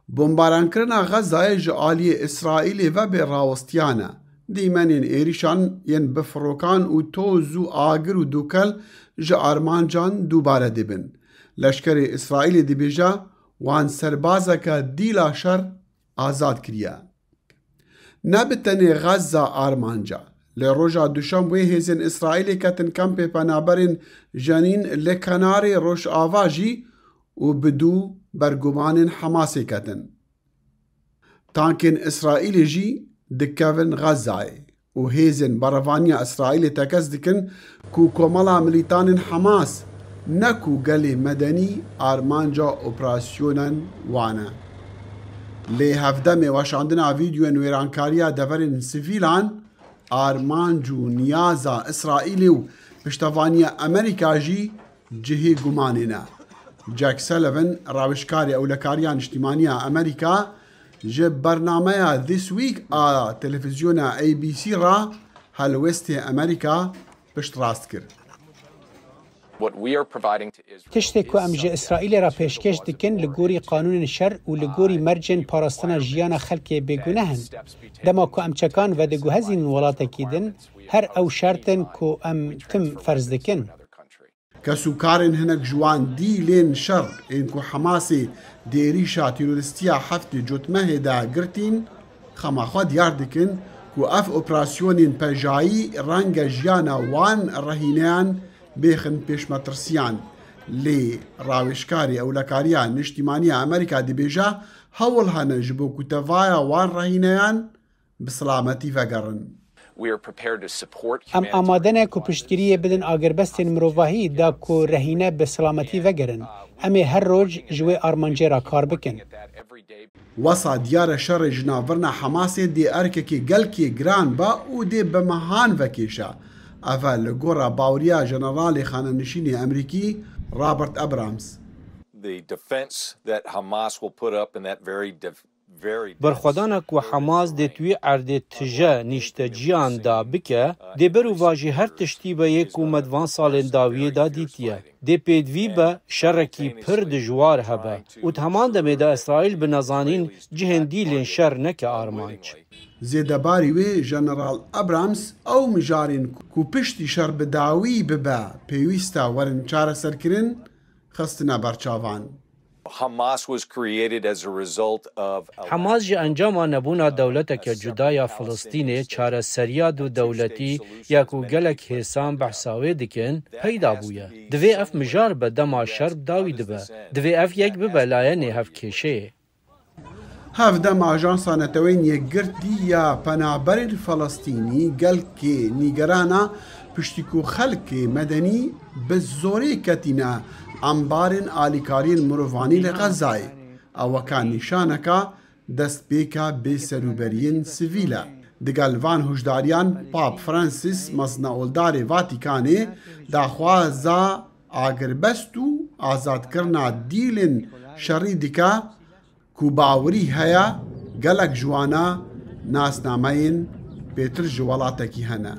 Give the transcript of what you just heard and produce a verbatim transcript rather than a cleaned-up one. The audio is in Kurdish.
Bombarankirina Xezayê ji aliyê Îsraîlê ve bê rawestiyane. Dîmenên êrîşan yên bi firokan û toz û agir û dukel ji armancan dubare dibin. Leşkerê Îsraîlê dibêje, wan serbazeke dîla şer azad kiriye. Ne bi tenê Xezza armanca. Lê roja duşemb wê hêzên Îsraîlê ketin kempê penaberên Jenîn li kenarê Rojava jî û bi dû bergumanên Hamasê ketin. Tankên Îsraîlê jî dikevin Xezzayê û hêzên berevaniya Îsraîlê tekez dikin ku komela milîtanên Hamas ne ku gelê medenî armanca operasyonan wan e. Lê hevdemê weşandina vîdeoyên wêrankariya deverên sivîlan, armanc û niyaza Îsraîlê û piştevaniya Amerîka jî cihê gumanê ne. Jack Sullivan, rawişkarê ewlekariya niştîmaniya Amerîka, ji bernameya This Week a televîzyona A B C re helwestê Amerîka piştrast kir. What we are providing to Israel Tiştê ku em ji Îsraîlê re pêşkêş dikin li gorî qanûnên şer û li gorî mercên parastina jiyana xelkê bêguneh in. Dema ku em çekan vediguhezînin welatekî din, her ew şert in ku em tim ferz dikin. Kesûkarên hinek ji wan dîlên şer ên ku Hamasê di êrîşa terorîstiya heftê cotmehê de girtîn, xema xwe diyar dikin ku ev operasyonên pejayî renge jiyana wan rehîneyan bêxin pêş metirsiyan. Lê rawêjkarê ewlekariya niştîmaniya Amerîka dibêje, hewl hene ji bo ku tevaya wan rehîneyan bi silametî vegerin. Em amade ne ku piştgiriyê bidin agirbestên mirovahî da ku rehîne bi silametî vegerin. Em ê her roj ji wê armancê re kar bikin. Wesa diyar e şerê ji navbirina Hamasê dê erkekê gelkê giran be û dê bi mehan vekêşe. Ev e li gora baweriya jeneralê xanenişînê Amerîkî Robert Abrams. The defense that Hamas will put up in that very def- Berxwedana ku Hamas dê di wî erdê tije nîşteciyan de bike, dê berûvajî her tiştî be yê ku me di van salên dawiyê de dîtiye. Dê pêdivî be şerekî pir dijwar hebe û di heman demê de Îsraîl bi nezanîn cihên dîlên şer neke armanc. Zêdebarî wê Jeneral Abrams ew mijarên ku piştî şer bi dawî bibe pêwîst e werin çareserkirin, xistine ber çavan. Hamas was created as a result of a Hamas ji encama nebûna dewleteke cuda ya Filistînê, çareseriya du dewletî ya ku gelek hêsan behsa wê dikin, peyda bûye. Divê ev mijar be dema şer bi dawî dibe. Divê ev yek bibe layenê hevkêşeyê. Hevdem Ajansa Neteweyên Yekgirtî ya Penaberên Felestînî gelkê nîgeran e, piştî ku xelkê medenî bi zorê ketîne embarên alîkariyên mirovanî li Xezayê. Ew weka nîşaneka destpêka bêserûberiyên sivîl e. Digel van hişdariyan Pap Francis, mezina oldarê Vatikanê, daxwaza agirbest û azadkirina dîlên şerî dike, ku bawerî heye gelek ji wana nasnameyên pêtir ji welatekî hene.